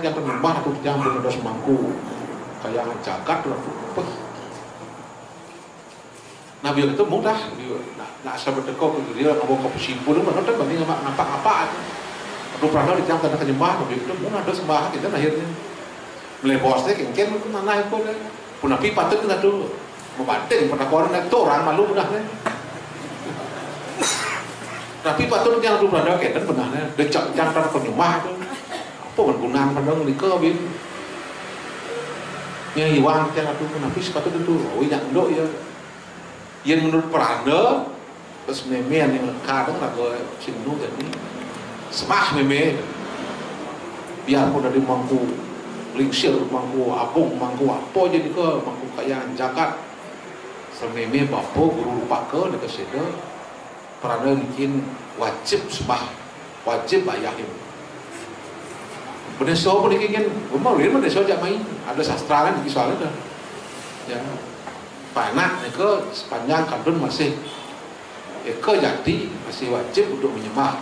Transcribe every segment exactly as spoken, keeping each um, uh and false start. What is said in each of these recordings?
Yang penyembah aku jam pun ada semangku. Kayangan jagat lah. Peh. Nah, biar itu mudah. Biar nak, nak sabar teko ke dia, nak bawa ke simpul, mana tak banding sama ngapa-ngapa aja. Aku pernah di tiang tanda penyembah, biar itu mudah ada sembah kita akhirnya. Melebos deh, kengken itu mana itu deh. Punapi patut nggak tuh? Membanting pada koran itu orang malu dah deh. Tapi patut yang tu pada kenten benar deh. Dia cak jangan penyembah tuh. Apa berguna pada nikah bin? Yang iwang tiang atuh pun habis patut itu. Oh, yang ndok ya. Yang menurut peranda, terus meme yang kadang lagu sing nu jadi semah meme. Biarpun dari mangku lingsir, mangku agung, mangku apa jadi ke, mangku kayangan jagat. Sememe bapa guru paka dekat seda. Peranda niki wajib sembah, wajib bayahin. Bendesa pun niki kan, memang dia bendesa jak main. Ada sastra kan niki soalnya dah. Ya. Panak nika sepanjang kantun masih eka jati masih wajib untuk menyembah.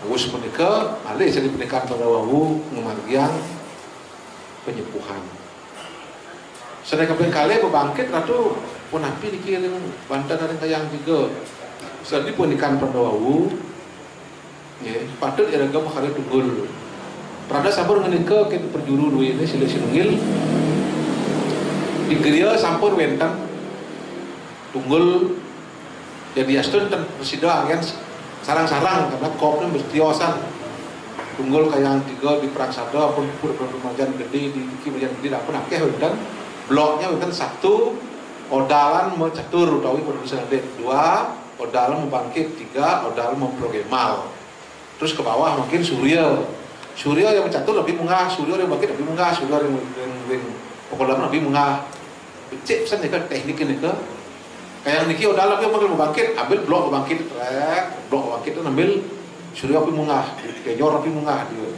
Terus menika malih jadi pernikahan pada wawu ngemargiang penyepuhan. Sedaya kaping kalih bebangkit ratu punapi niki ring banten ring kayang tiga. Sadi pun ikan pandawawu. Nggih, patut iraga makara tunggul. Prada sampun ngenika ken perjuru duwene silih sinunggil. Di griya sampun wenten tunggul. Jadi astun ten prasida angen sarang-sarang karena kopne mesti tiosan. Tunggul kayang tiga di Prangsada pun pun pun Majan Gede di iki Majan Gede dah pun akeh wenten. Bloknya wenten satu odalan mecatur utawi produsen alit. Dua, odalan membangkit. Tiga, odalan memprogemal. Terus ke bawah mungkin Surya. Surya yang mecatur lebih munggah, Surya yang bangkit lebih munggah, Surya yang yang yang pokoknya lebih munggah. Becik pesan nika teknik nika. Kayang niki odalan lebih mungkin membangkit, ambil blok membangkit, trek, blok membangkit tu ambil Surya lebih munggah, Penyor lebih munggah dia.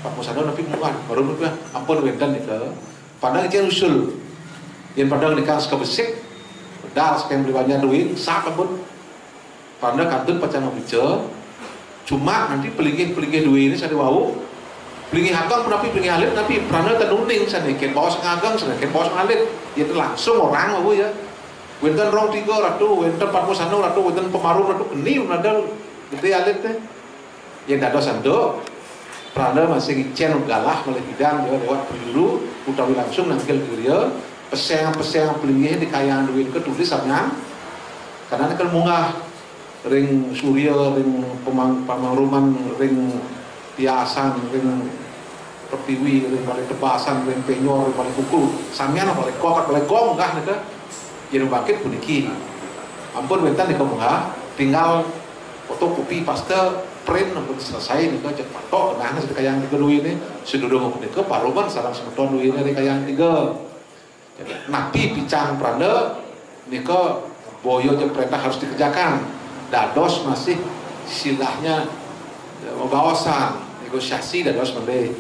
Pak Musana lebih munggah, baru lebih ampun wenten nika. Pandang ijin usul. Yang pandang nika seka besik, dal seka yang beli banyak duit, sap ampun. Pranda kantun pacang mabica. Cuma nanti pelinggih-pelinggih duwene sane wau. Pelinggih ageng punapi pelinggih alit napi pranda ten uning sane ken baos ageng sane ken baos alit. Yen langsung orang wau ya. Wenten rong tiga ratu, wenten padma sandung ratu, wenten pemarum ratu keni nadal gede alit teh. Yen dados anduk, pranda masih ngicen galah malih bidang ya lewat perjuru utawi langsung nangkil griya, peseng-peseng pelinggih di kayang duwin ketulis sampeyan. Karena kan munggah ring surya, ring pemang-, pamangruman, ring piasan, ring pertiwi, ring balai tebasan, ring penyor, ring balai kuku. Sampeyan balai kok, balai gong munggah nika. Yen bangkit puniki. Ampun wenten nika munggah, tinggal fotokopi paste print ampun selesai nika cek patok nah sedekayang tiga duwine. Sedurung punika paruman sareng semeton duwine ring kayang tiga. Jadi, napi picang pranda nika boya ja perintah harus dikerjakan. Dados masih silahnya, ya, baosan, negosiasi dados mendih.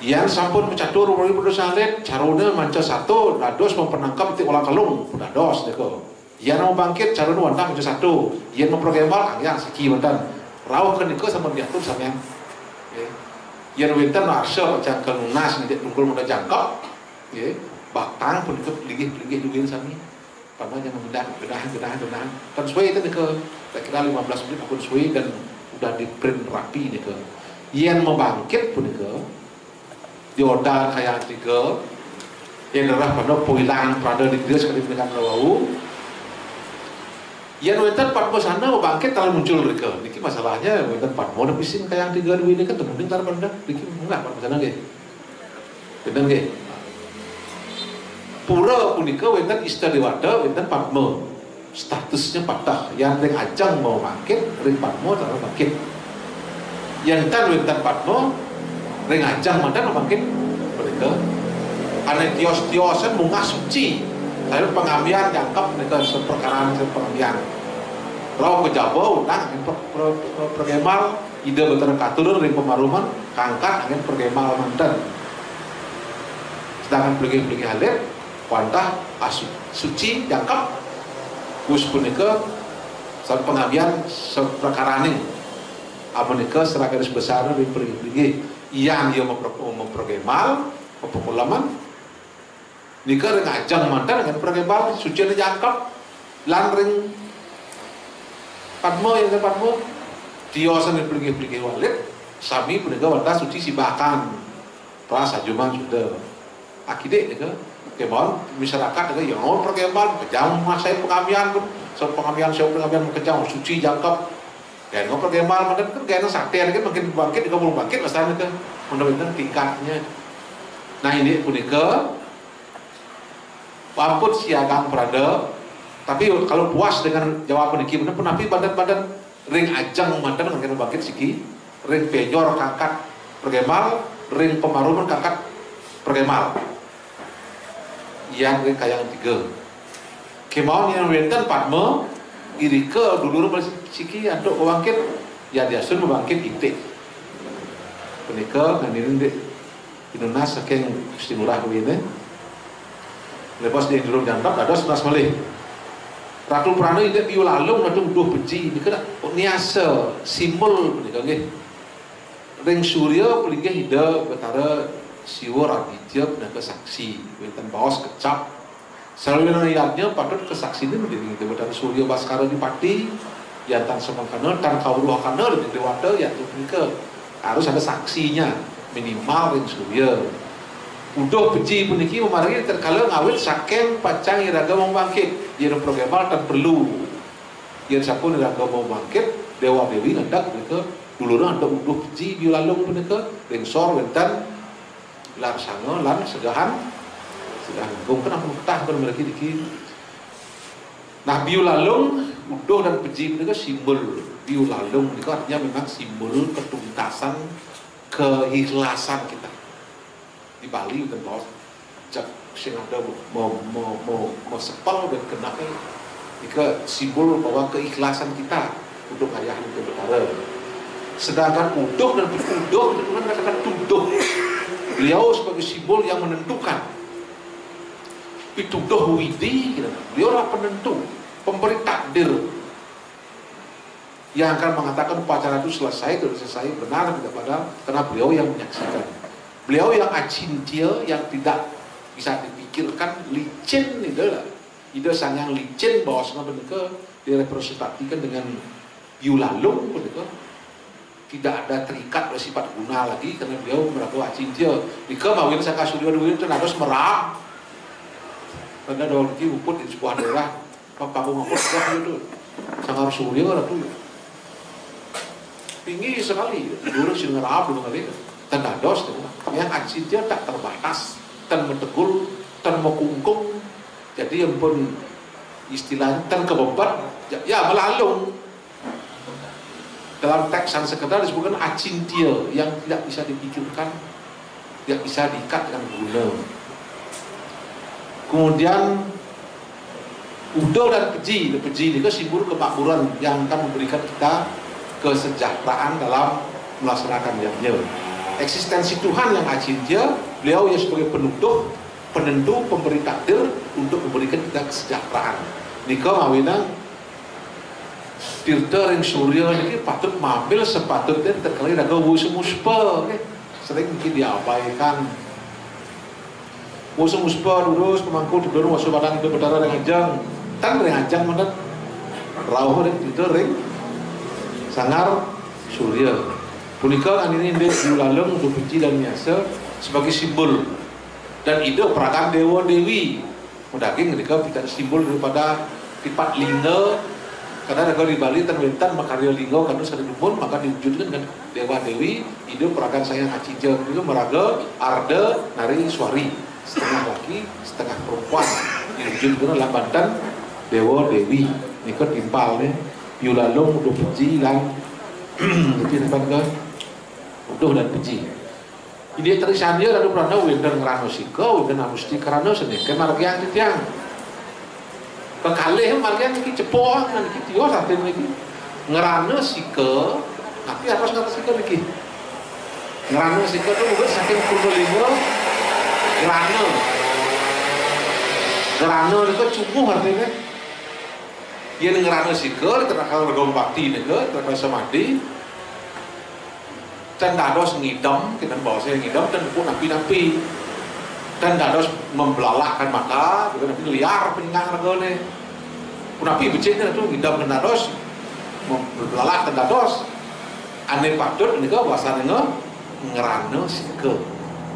Yen sampun mecatur utawi putus alit, carane manca satu, dados mempenangkep ti olah kalung, dados nika. Yen mau bangkit, carane wantah manca satu. Yen mau pergembal, angyang siki wenten. Rauh ke nika sampun diatur sampeyan. Nggih. Yen wenten arsa pacang nunas niki tunggul muda jangkep, nggih. Batang punika linggih-linggih duwin sami. Pamanya menggenah, genah, genah, genah. Kan suwe itu nika, kira-kira lima belas menit ampun suwe dan udah di print rapi nika. Yen mau bangkit punika, diodan kayang tiga, yen darah pada puilang pada di dia sekali dengan wau. Yen wenten padma sana bangkit taler muncul mereka. Niki masalahnya wenten padma ada pisin kayang tiga duwine kan temuning taler pada. Niki munggah padma sana nggih. Wenten nggih. Pura punika wenten Ista Dewata, wenten padma. Statusnya patah. Yan ring ajeng mau bangkit, ring padma taler bangkit. Yan tan wenten padma, ring ajeng manten bangkit mereka. Ane tios-tiosan munggah suci. Saya pengambian jangkep mereka seperkaraan sepengambian. Rauh ke jaba undang per, per, per, pergemal, Ida Betara Katurun ring pemaruman, kangkat angin pergemal manten. Sedangkan pelinggih-pelinggih alit, wantah asu, suci, jangkep. Wus punika, sampun pengambian seperkaraning. Amunika seragaris besar ring pelinggih-pelinggih. Yan ya mapro-, mapragembal, mapakuleman. Nika ring ajeng manten nganggén pragembal, sucine jangkep, lan ring padma, ya, padma. Tiosan ring plinggih-plinggih walit, sami punika wantah suci sibakan. Pras ajuman suda. Akidik nika, kemawon masyarakat nika, ya, pragembal, makejang masai pangamian pun, sa pangamian, sa pangamian makejang, suci jangkep. Ken pragembal manten kan ken sakti nika mangkin bangkit, nika belum bangkit, masalah nika. Manten tingkatnya. Nah, ini punika, ampun siagang prada. Tapi kalau puas dengan jawaban niki, punapi banten-banten ring ajeng manten mangkin bangkit siki, ring penjor kangkat pragembal, ring pamaruman kangkat pragembal. Yan ring kayang tiga. Kemawon yen wenten padma, irika dulur siki antuk mabangkit, yadiastun mabangkit itik. Punika nganinin dik pinunas saking Gusti Ngurah Dwine. Lepas dik durung jangkep, dados nunas malih. Ratu Prana indik Biu Lalung, Ratu Uduh Beji, nika niasa simbol punika nggih. Ring surya plinggih Ida Betara Siwa Raditya pinaka saksi, wenten baos kecap. Saluwiring yadnya patut kasaksinin dening Ida Betara Surya Baskara Dipati, yan tan samangkana, tan kawruhakana dening dewata, yadnya punika harus ada saksinya, minimal ring surya. Uduh Beji puniki mamargi tatkala ngawit saking pacang iraga mabangkit, yen pragembal tan perlu. Yen sampun iraga mabangkit, dewa dewi ngendak punika, dulure antuk Uduh Beji Biu Lalung punika, ring sor wenten Larsanga lan Segahan, Segahan Agung. Kenapa betah kan mereka diki? Nah, Biu Lalung, Uduh dan Beji punika simbol. Biu Lalung punika artinya memang simbol ketuntasan, keikhlasan kita. Di Bali wenten baos, jak sing ada mau, mau, mau, mau sepel dan kena, nika simbol bahwa keikhlasan kita untuk ayah, untuk Betara. Sedangkan Uduh dan Pituduh itu kan katakan tuduh. Beliau sebagai simbol yang menentukan. Pituduh Widi, gitu. Beliau adalah penentu, pemberi takdir yang akan mengatakan upacara itu selesai atau selesai, benar tidak, pada karena beliau yang menyaksikan. Beliau yang acintya, yang tidak bisa dipikirkan, licin itu lah. Ida Sang Hyang licin, baosnya punika direpresentasikan dengan Biu Lalung punika. Tidak ada terikat, bersifat guna lagi karena beliau meraga acintya. Nika mawinan Sanggar Surya Dwina ten dados merab. Karena dawuh niki puput di sebuah daerah, Pak Agung ampun, wah, itu Sanggar Surya Ratu. Tinggi sekali, dulu sing ngerab dulu kali. Ten dados, yang acintya tak terbatas, ten mategul, ten makungkung. Jadi ampun, istilahnya ten kebebet, ya, ya melalung. Dalam teks Sanskerta disebutkan acintya, yang tidak bisa dipikirkan, tidak bisa diikat dengan guna. Kemudian Uduh dan Beji, Beji ini simbol kemakmuran yang akan memberikan kita kesejahteraan dalam melaksanakan yadnya. Eksistensi Tuhan yang acintya, beliau yang sebagai penuduh, penentu, pemberi takdir untuk memberikan kita kesejahteraan. Nika mawinan Tirta ring Surya niki patut mamil sepatutnya tatkala iraga wasa muspa, nggih. Sering niki diabaikan. Wasa muspa durus pemangku, tudun wasa wadang Ida Betara ring ajeng. Tan ring ajeng manten. Rauh ring Tirta ring Sanggar Surya. Punika nganinin indik Biu Lalung, Uduh Beji dan Miasa sebagai simbol. Dan Ida peragan dewa dewi. Madaging nika pidan simbol daripada tipat lingga. Kadang iraga di Bali ten wenten makarya lingga kanu sane dumun, maka diwujudkan dengan dewa dewi, Ida peragan Sang Hyang Acintya, itu maraga Arda Nari Swari, setengah laki, setengah perempuan. Diwujudkan dalam banten dewa dewi. Nika timpalne, Biu Lalung, Uduh Beji lan, niki napa nika? Uduh dan Beji. Indik Trisandya Ratu Prana wenten Ngrana Sika, wenten Amusti Karana, sane ken margiang titiang. Kekalih margiang niki cepok, niki tios artine niki. Ngrana Sika, napi artos Ngrana Sika niki? Ngrana Sika itu mungkin saking Purbalingga, ngrana. Ngrana niku cunguh artine. Yen Ngrana Sika, terkenal Regompati niku, terkenal Samadi. Tan dados ngidem, kita baos ngidem, tan pupuk napi-napi. Tan dados membelalakkan mata, kita napi liar pengingah ragané. Punapi becikné tu ngidem tan dados, membelalak tan dados. Ané patut nika baosané nge-, ngrana sika.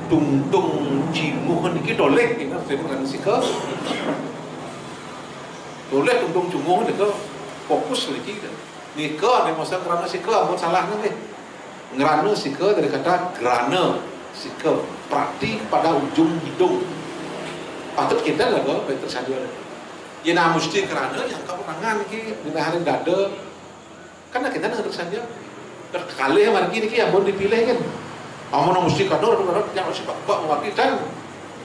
Tungtung cinguh niki tolih, kita ngrana sika. Tolih tungtung cinguh nika fokus niki. Nika ané masa ngrana sika, ampun salah nggih. Ngrana sika dari kata grana sika, prati pada ujung hidung. Patut kita lah, baik tersadia. Ya, nah, mesti grana yang kamu tangan niki, dina hari dada. Kan kita nang tersadia. Kalih margi niki ampun dipilih kan. Amun mesti kador, kador, yang harus bapak mewakili dan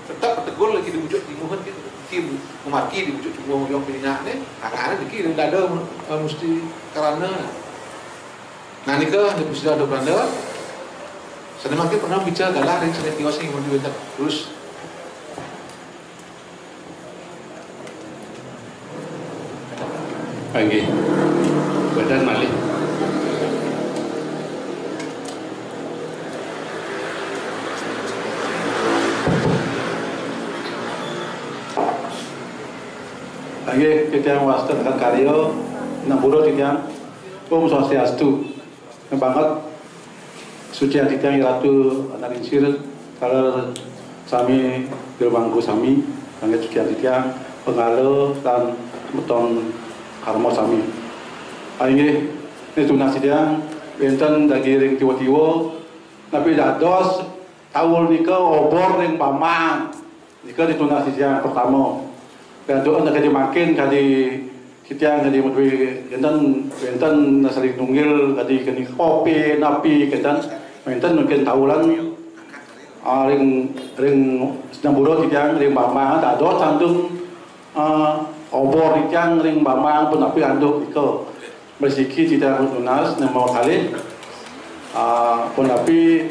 tetap tegul lagi di wujud di muhun gitu. Kim memargi di wujud semua yang punya nih, tangan niki dada, eh, mesti karena. Nah, nika, nika sudah ada Belanda. Sané mangkin pernah bicara galah ring sané tios ning ngendi wénten. Terus. Inggih. Badan malih. Inggih, titiang wasta tekan karya, nampura titiang. Om Swastiastu. Banget sucian titiang Ratu Anak Lingsir, taler sami jero mangku sami, sanget sucian titiang, pengala lan semeton karma sami. Ah, inggih, ini tunas titiang, wénten dagi ring tiwa-tiwa, napi dados taul nika obor ring Bambang. Nika ditunas titiang pertama. Gantukan kadi mangkin kadi titiang kadi madué wénten, wénten saling tunggil kadi keni kopi, napi kénten, wénten mungkin taulan, ah, ring, ring sinambura titiang ring Bambang dados tandung, ah, obor titiang ring Bambang punapi anduk nika. Mriki titiang tunas nama kalih, ah, punapi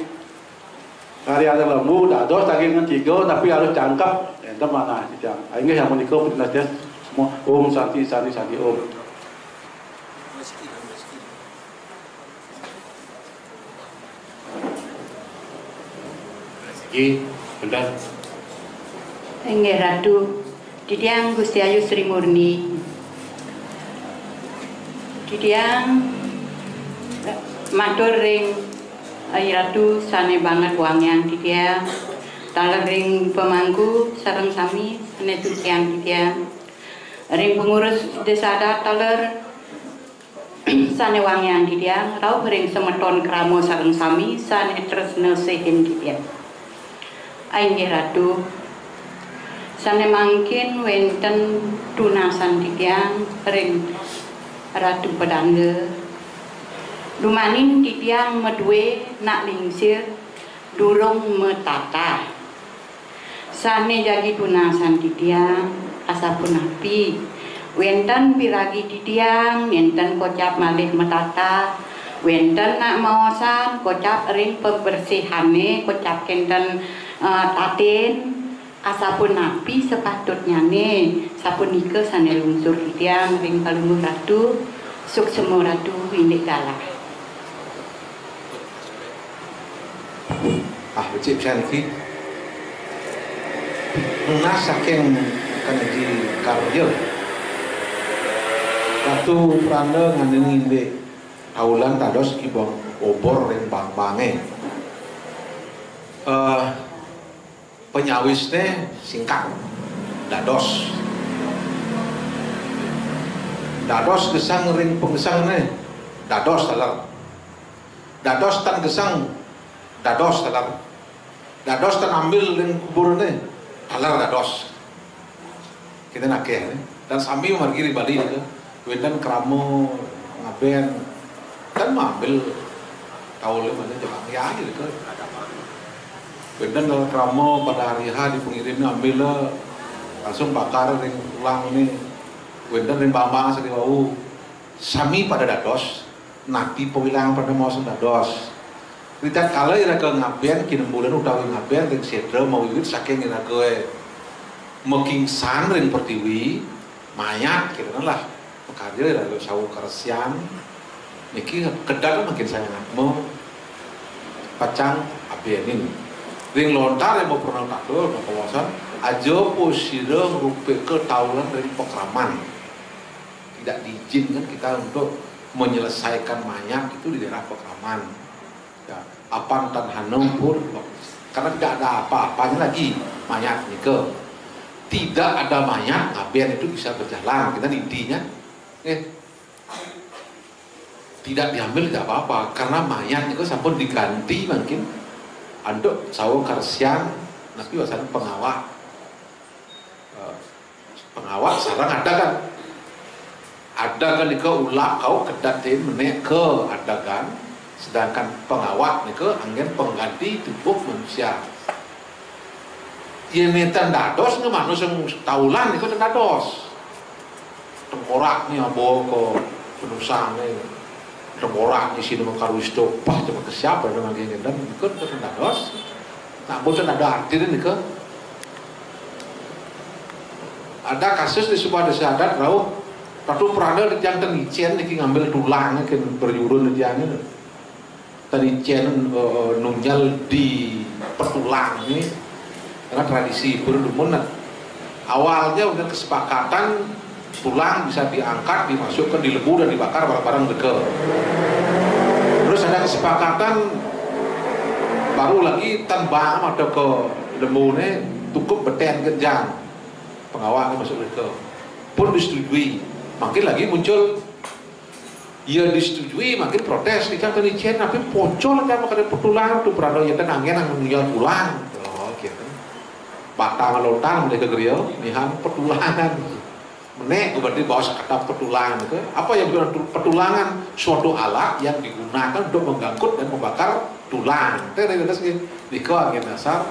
Karya lembu dados daging tiga, tapi harus jangkep. Enten manah titiang. Inggih, yang menika pun titiang semua. Om Santi, Santi, Santi, Om. Inggih, bener. Inggih, Ratu. Titiang Gusti Ayu Sri Murni. Titiang matur ring Ayi Ratu sané banget wangiang titiang, taler ring pemangku sareng sami sané suciang titiang, ring pengurus désa adat taler sané wangiang titiang, rauh ring semeton krama sareng sami sané tresna sihin titiang. Inggih Ratu, sané mangkin wénten tunasan titiang ring Ratu Pedanda. Dumaning titiang madué nak lingsir durung matatah. Sané jagi tunasan titiang, asapunapi. Wénten piragi titiang, nénten kocap malih matatah. Wénten nak maosan, kocap ring pabersihané, kocap kénten, eh, tatin. Asapunapi sapatutnyané, sapunika sané lungsur titiang ring Palungguh Ratu, suksema Ratu indik galah. Ah, becik pisan niki. Nunas saking kanaji karya. Ratu Pranda ngandhing indik taulan dados kibang obor ring Bambangé. Eh, panyawisné singkat. Dados. Dados gesang ring panggesangné. Dados taler. Dados tan gesang, dados taler. Dados tan ambil ring kuburné, taler dados. Kita nakeh, né. Dan sami margi ring Bali nika. Wénten krama ngabén, tan mambil taulé mana Jepang ya nika. Wénten krama pada hari H di pengirimnya ambil langsung bakar ring tulang né. Wénten ring Bambang sadi wau. Sami pada dados. Nati pawilangan pada maos dados. Ritatkala iraga ngabén kinembulan utawi ngabén ring sétra mawiwit saking iraga makingsan ring pertiwi, mayat kénten lah. Makarya iraga sawu karesian. Niki kedal mangkin saya ngatma. pacang abénin. Ring lontar yang mau pernah tatul, mau kawasan, aja po sira ngrupika taulan ring pakraman. Tidak diizinkan kita untuk menyelesaikan mayat itu di daerah pakraman. Ya, apan tan hana pun, karena tidak ada apa-apanya lagi mayat nika. Tidak ada mayat, ngabén itu bisa berjalan. Kita intinya, eh, tidak diambil tidak apa-apa, karena mayat itu sampun diganti mungkin antuk sawa karsian, napi wasan pangawak. Eh, pangawak sareng adagan. Adagan nika ulak kau kedatin menék ka adagan, sedangkan pangawak nika anggén pengganti tubuh manusia. Yén nénten dados, nggih manus sing taulan nika ten dados. Tengkorak ni aba ka penusang ni. Tengkorak ni sini mengkaru isto, pah, cuma ke siapa dengan gini dan nika ten dados. Nak boten ada arti nika. Ada kasus di sebuah desa adat rauh Ratu Prana di tiang ten icén niki ngambil tulang niki berjurun di tiang ni. Ten icén, eh, nunjal di petulang ni. Karena tradisi berdumun, nah. Awalnya udah kesepakatan tulang bisa diangkat, dimasukkan di lembu dan dibakar bareng-bareng deka. Terus ada kesepakatan baru lagi, tan baang mata ka lembu ni, cukup betén genjang. Pangawak ni masuk deka. Pun disetujui. Makin lagi muncul, ya disetujui, makin protes. Ika kena icén, tapi pocol kan makanya petulang tu berada ya tenangnya nang nunjal tulang. Oh, gitu. Batang lontar mereka geria, nihan petulangan. Menék berarti bawa kata petulang itu. Apa yang dibilang tu-, petulangan? Suatu alat yang digunakan untuk mengangkut dan membakar tulang. Teh dari atas gini. Nika angin dasar.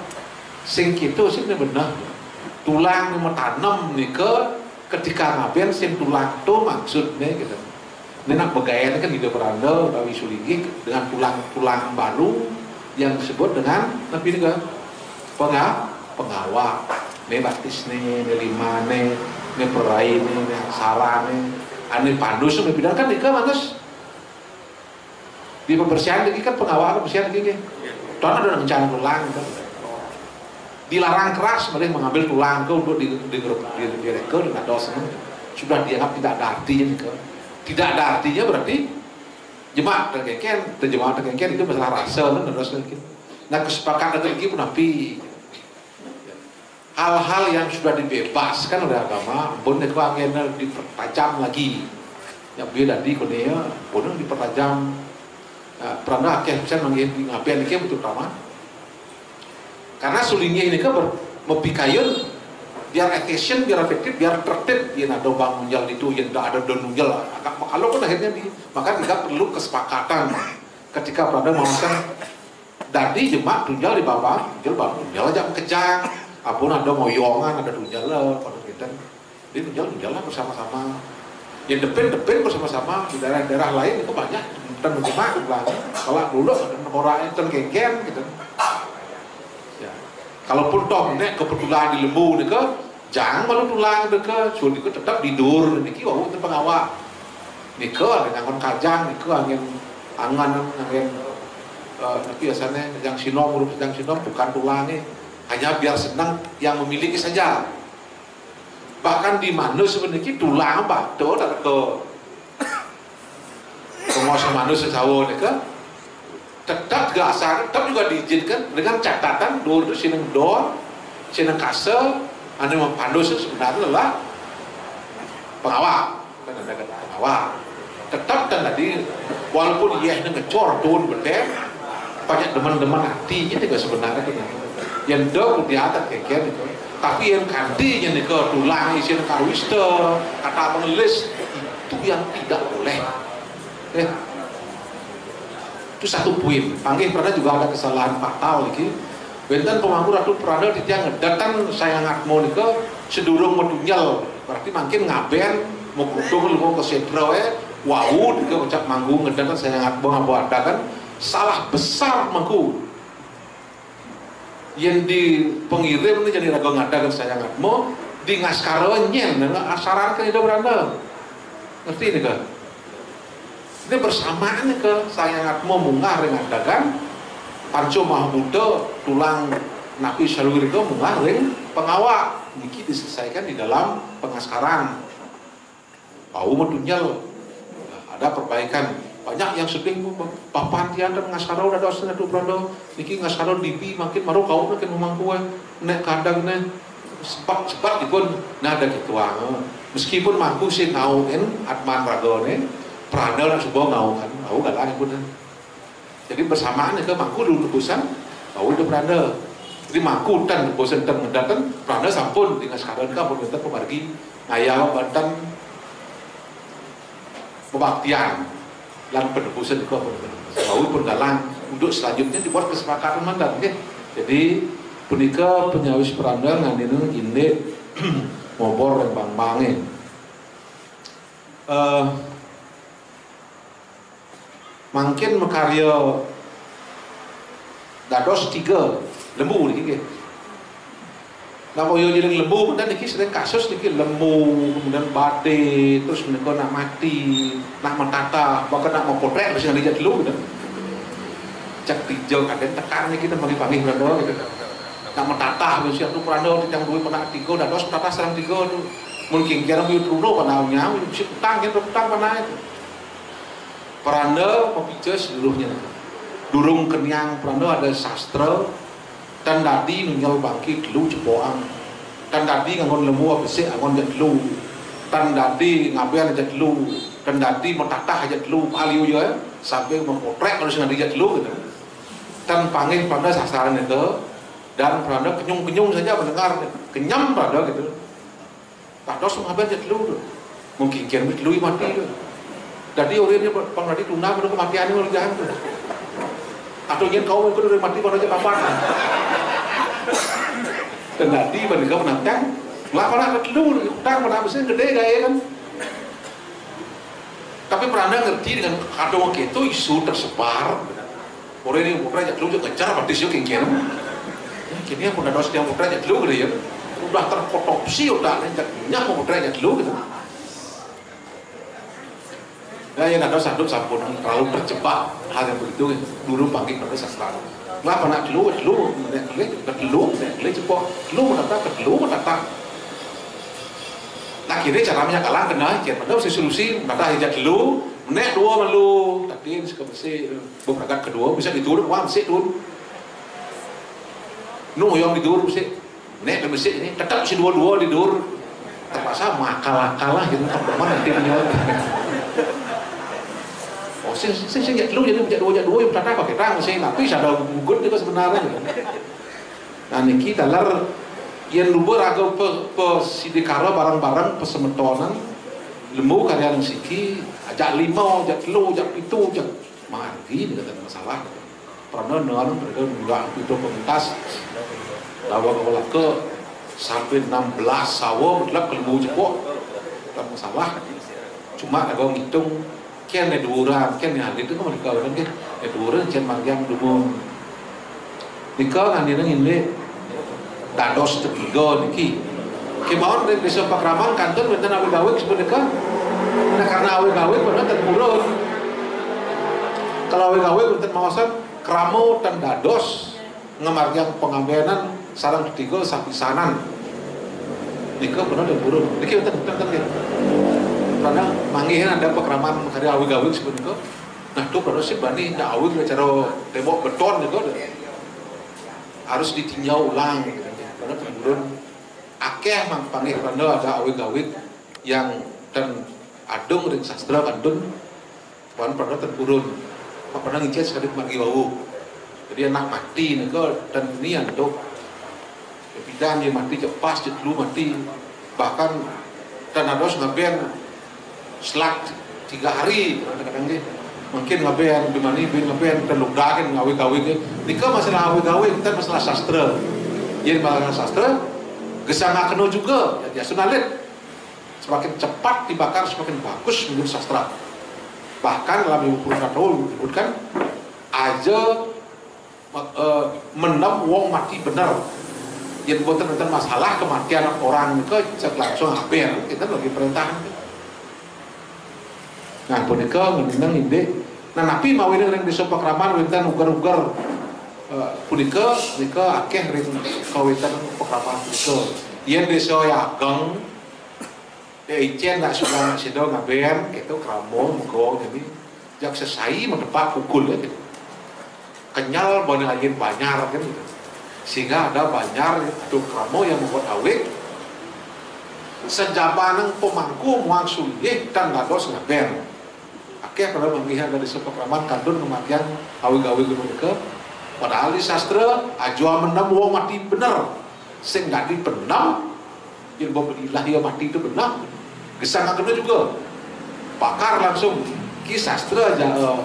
Sing kitu sih ini benar. Tulang ni matanem nika ketika ngabén sing tulang tu maksudnya gitu. Ini nak begayan kan hidup randa utawi sulinggih dengan tulang-tulang baru yang disebut dengan napi nika? Penga-, pengawak. Ini batis ni, ini lima ni, ini perai ni, ini aksara ni, ini pandus ni, bidang kan nika manus. Di pembersihan lagi kan pengawak pembersihan lagi nggih. Tuan ada rencana tulang gitu. Dilarang keras boleh mengambil tulang ke untuk di di di, di, di reka, di dados, hmm. Sudah dianggap tidak ada artinya nika. Tidak ada artinya berarti jemak terkengken, terjemah terkengken itu masalah rasa kan terus lagi. Nah, kesepakatan lagi pun api. Hal-hal yang sudah dibebaskan oleh agama, pun itu anggena dipertajam lagi. Yang biar tadi kone ya, pun dipertajam. Nah, pernah akeh pisan manggih ngabén iki terutama. Karena sulinggih ini kan ber-, mepikayun biar efisien, biar efektif, biar tertib. Yén ada bang nunjal itu, yén ada don nunjal, agak kalau pun akhirnya di, maka kita perlu kesepakatan ketika berada memakan dadi jemak tunjal di bawah, tunjal bawah, tunjal aja kejang. Apun ada moyongan, ada tunjal lah, pada kita. Jadi tunjal, tunjal lah bersama-sama. Ya depin, depin bersama-sama di daerah-daerah lain itu banyak. Dan rumah lah, kalau dulu ada orang itu geng-geng gitu. Ya. Kalaupun toh nek kebetulan di lembu nika, jangan malu tulang nika, suruh nika tetap tidur niki wau ten pengawak. Nika ada ngangon kajang, nika angin angan, angin, eh, tapi biasanya yang sinom, huruf yang sinom bukan tulang ni. Hanya biar senang yang memiliki saja. Bahkan di manus sebenarnya tulang batu tak ke penguasa manus sawo nika tetap ke asal, tetap juga diizinkan dengan catatan dor itu sineng dor, sineng kasa, anu mempandu sebenarnya adalah pengawal. Kan ada kata pengawal. Tetap kan tadi, walaupun iya ini ngecor, turun beter, banyak teman-teman hati gitu juga sebenarnya kan. Yang do kudiatan keken itu. Tapi yang kanti yang ke tulang isin karwista, kata pengelis, itu yang tidak boleh. Eh, itu satu poin. Panggih pernah juga ada kesalahan fatal iki. Wénten pemangku Ratu Prana titiang datang saya ngatmo nika sedurung metunjel. Berarti mungkin ngaben mau kudung lu ke sedra ya. Wau nika ucap mangku ngedatang saya ngatmo ngabo ada kan salah besar mangku. Yén di pengirim ni jadi raga ngadakan saya ngatmo di ngaskara nyén nang asaran kan itu beranda. Ngerti nika? Ini bersamaan nika saya ngatmo munggah ring adagan. Panca Mahabhuta, tulang napi saluiring munggah ring pangawak. Niki diselesaikan di dalam pengaskaran. Bau matunjel. Ada perbaikan. Banyak yang sedih, Bu. Papan tiang kan ngaskara dados atuh Pranda. Niki ngaskara dibi makin maru kau makin memangku, eh. Nek kadang nek sebat-sebat dipun. Nah, ada gitu, ah. Meskipun mangku sing ngaukin atman ragane, Pranda nak suba ngaukan. Bau galah pun. Jadi bersamaan itu mangku dulu nebusan, bau itu Pranda. Jadi mangku ten nebusan ten ngedaten, Pranda sampun dengan sekarang kan pun ten pemargi ngayah banten pembaktian lan penebusan itu pun bau pun galang untuk selanjutnya dibuat kesepakatan mantan, nggih. Jadi punika penyawis Pranda nganinin indik ngobor rembang-bange. Eh, mangkin makarya dados tiga lembu niki, nggih. Napa ya jeling lembu, kemudian niki sering kasus niki lembu, kemudian badai, terus menika nak mati, nak mentatah, bahkan nak mempotrek, masih ada jadlu gitu. Cek tiga kadang tekan niki kita panggih-panggih Pranda gitu. Nak mentatah, masih atuh Pranda, yang duwe penak tiga, dados mentatah serang tiga tuh. Mungkin kira mau truna panaunya, mesti utang, kira utang panai itu. Pranda mapica seluruhnya. Durung keniang Pranda ada sastra, tan dadi nunjel bangki telu cepokan. Tan dadi nganggon lembu besik anggon jadlu. Tan dadi ngaben jadlu. Tan dadi mentatah jadlu. Paliu ya, sampai mempotrek kalau sing ada jadlu gitu. Tan panggih Pranda sasaran itu, dan Pranda kenyung-kenyung saja mendengar. Kenyam Pranda gitu. Dados ngaben jadlu tuh. Mungkin kian telu mati tuh. Dadi uripnya pang dadi tuna pada kematian itu jangan tuh. Atau yen kau ikut udah mati pada aja kapan. Dan dadi pada kau menantang, nggak pernah telu, utang pernah mesin gede gaya kan. Tapi Pranda ngerti dengan kadung itu isu tersebar. Orang ini putra jadlu juga ngejar pada sih kengkir. Kini yang punya dos yang putra jadlu gitu ya. Udah terpotopsi udah jadlunya mau putra jadlu gitu. Nah, yang ada sanduk sampun terlalu terjebak hal yang begitu, dulu bangkit pada sastra. Lah, anak dulu, dulu, menek dulu, dulu, menek dulu, cepok, dulu, menata, dulu, menata. Nah, kini caranya kalah kena, kian pada solusi, menata hijat dulu, menek dua malu, tadi ini suka bersih, beberapa kedua, bisa diturun, wah, bersih turun. Nu yang diturun, bersih. Nek pemesik ini tetap si dua-dua di dur. Terpaksa makalah-kalah gitu, tak mana nanti punya. Oh, sing sing sing jadlu jadi jadlu jadlu yang pertama pakai tang sing tapi sadar gugut juga sebenarnya gitu. Nah, niki taler yang lupa raga pe, pe sidikara bareng-bareng pesemetonan lembu karyan siki ajak lima, ajak telu, ajak pitu, ajak margi ni kata masalah. Pernah nang mereka nunggak itu pengentas lawan Malaka sampai enam belas sawa mutlak ke lembu jepok. Tak masalah. Cuma aku ngitung, kian ada dua orang, kian yang hadir tu kan mereka orang ke, ada dua orang kian margiang dumun. Nika ngan dina nginde dados tetiga niki. Kemawon ring Desa Pakraman kantun wenten awig-awig sepunika. Nah, karena awig-awig bener ten purun. Kalau awig-awig wenten maosan krama ten dados ngamargiang pangambenan sareng ketiga sapisanan. Nika bener ten purun. Niki wenten wenten ten nggih. Karena manggihin ada pakraman karya awig-awig sepunika. Nah, tuh pada sih bani ndak awig cara tembok beton nika. Harus ditinjau ulang gitu. Karena ten purun akeh mang panggih Pranda ada awig-awig yang ten adung ring sastra kantun, wan Pranda ten purun. Pranda ngicen sekali margi wau. Jadi anak mati nika ten nian tuh. Pidan dia mati cepas, jadlu mati. Bahkan ten ados ngaben selat tiga hari kadang-kadang nggih. Mungkin ngaben di mana bin ngaben ten lugdakin ngawig-awig nggih. Nika masalah awig-awig, ten masalah sastra. Jadi masalah sastra gesang kena juga ya, ya sunalit. Semakin cepat dibakar semakin bagus menurut sastra. Bahkan dalam Ibu Purun Katawa menyebutkan aja eh, menem wong mati bener. Jadi buat tentang masalah kematian orang itu langsung hampir kita bagi perintahan. Nah, punika ngendingan indik. Nah, napi mawinan ring Desa Pakraman wenten uger-uger Eh, punika, nika akeh ring kawitan pakraman punika. Yen desa Yageng, ya icen nak sudah sida ngaben, itu krama mega jadi jak sesai mendepak pukul ya gitu. Kenyal bana ayin banyar kan gitu. Sehingga ada banyar itu krama yang membuat awik sejabaning pemangku muang sulih dan dados ngaben. Akeh pada manggihan dari sepakraman kantun kematian awig-awig punika. Padahal di sastra ajua mendem wong mati bener. Sing dadi pendem, yen belilah ya mati itu bener. Gesang kena juga. Pakar langsung ki sastra aja eh,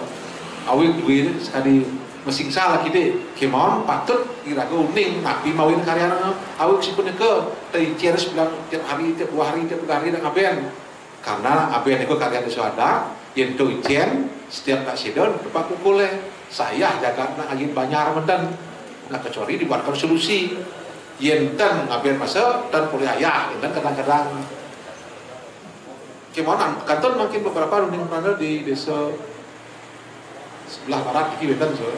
awig duwe sekali mesingsa lagi deh. Kemawon patut iraga uning napi mawin karya awig si punika. Tei cer sebilang tiap hari, tiap dua hari, tiap tiga hari nak ngaben. Karena aben niku karya desa adat, yen to icen, setiap tak sida tepak pukule. Sayah jagat nak ayin banyar menten. Nah, kecuali dibuatkan solusi. Yen ten ngaben masa, ten pulih ayah, enten kadang-kadang. Kemana? Kantun mungkin beberapa runding mana di desa sebelah barat iki wenten so.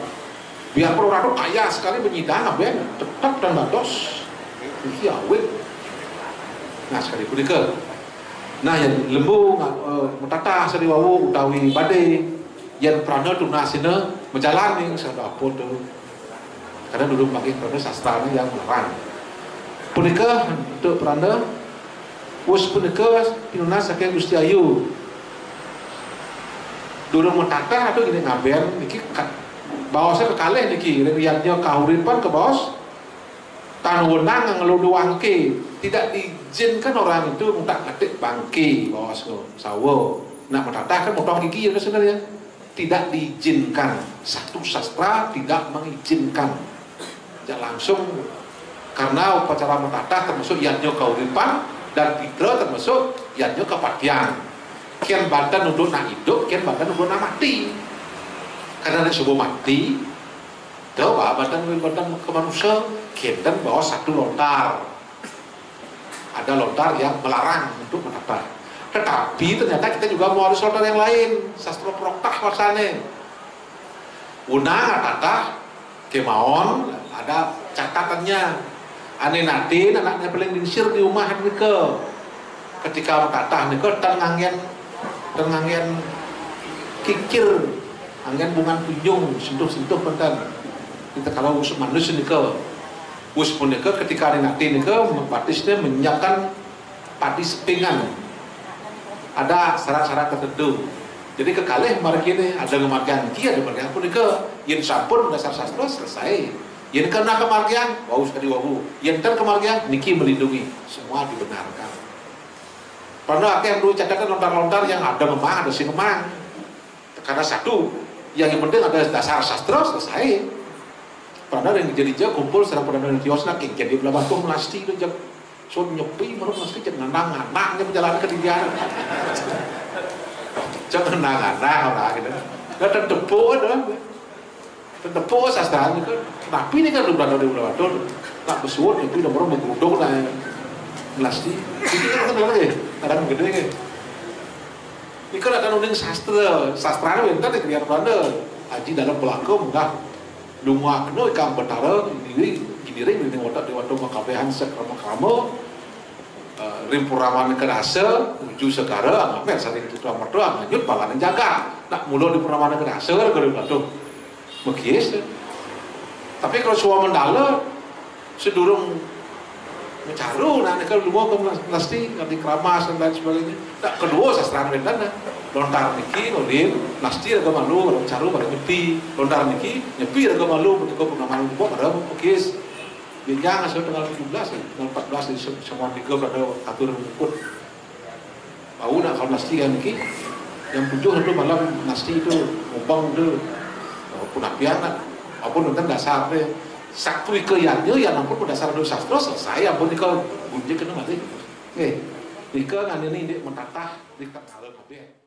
Biarpun orang tu kaya sekali menyidang aben tetap dan dados. Iki awit. Nah, sekali punika. Nah, yang lembu eh, metatah sari wawu utawi badai yang prana tunasina majalan ning sada apa tu. Karena dulu pakai prana sastra ni yang melarang. Punika untuk prana wis punika pinunas saking Gusti Ayu. Durung metatah atau gini ngaben niki baosnya kekalih niki ring yadnya kahuripan ke baos tan wenang ngeludu wangke, tidak diizinkan orang itu minta ngetik bangke baos sawa. Nak metatah kan motong gigi ya sebenarnya. Tidak diizinkan, satu sastra tidak mengizinkan. Jak langsung karena upacara metatah termasuk yadnya kauripan dan pitra termasuk yadnya kapatian. Kian banten untuk nak hidup, kian banten untuk nak mati. Karena nak subuh mati, dah bah banten banten ke manusia, kian bawa satu lontar. Ada lontar yang melarang untuk metatah. Tetapi ternyata kita juga mau harus lontar yang lain, sastra proktah wasane. Unang atatah kemawon ada catatannya. Ane natin anaknya paling dingsir di rumah nika. Ketika atatah nika tan nganggen tan nganggen kikir, anggen bungan punjung sentuh-sentuh penten. Kita kalau usuk manus nika. Us punika ketika ane natin nika batisnya menyiapkan padi sepingan. Ada syarat-syarat tertentu. Jadi kekalih margi ini ada ngemargian ki, ada margian punika. Yen sampun dasar sastra selesai. Yen kena kemargian, wau sekali wau. Yen ter kemargian, niki melindungi. Semua dibenarkan. Pernah akeh dulu catatan lontar-lontar yang ada memang, ada sing memang. Karena satu, yang penting ada dasar sastra selesai. Pernah yang jadi kumpul sareng pernah yang kios nak jadi belah batu melasti itu jam sun nyepi menurut mesti cek nganang-nganang nya perjalanan ke dia. Cek nganang-nganang orang gitu. Nggak terdepo ada. Terdepo sastra itu. Tapi ini kan udah ada udah ada. Nak besuat itu udah orang bergudung lah. Melasti. Itu kan kan lagi. Kadang gede kan. Ini kan ada uning sastra. Sastra itu yang tadi kerja Belanda. Aji dalam belaka munggah. Lunga kena ikam betara diri diri di watak di watak makabehan sekrama-krama eh, ring puramaning kedasa nuju segara ngamen saling putra mertua nganyut balaning jagat. Nak mula di puramaning kedasa kalau batu. Megis. Tapi kalau suwa mendala sedurung mecaru nak nika lunga ke melasti ngerti keramas dan lain sebagainya. Nak kedua sastra wenten nah. Lontar niki ulin melasti raga malu kalau mecaru pada nyepi. Lontar niki nyepi raga malu ketika purnaman kok pada megis. Jenjang asal tanggal tujuh belas, tanggal empat belas di semua tiga pada atur mukut. Bau nak kalau nasti kan niki. Yang tujuh itu malam nasti itu mubang itu. Walaupun apian nak, walaupun tentang dasar deh. Saktu ika yang dia yang ampun berdasar dulu sastra selesai ampun ika bunyi kena mati. Oke. Ika ngani ini indik mentatah di tak ngalir kabeh.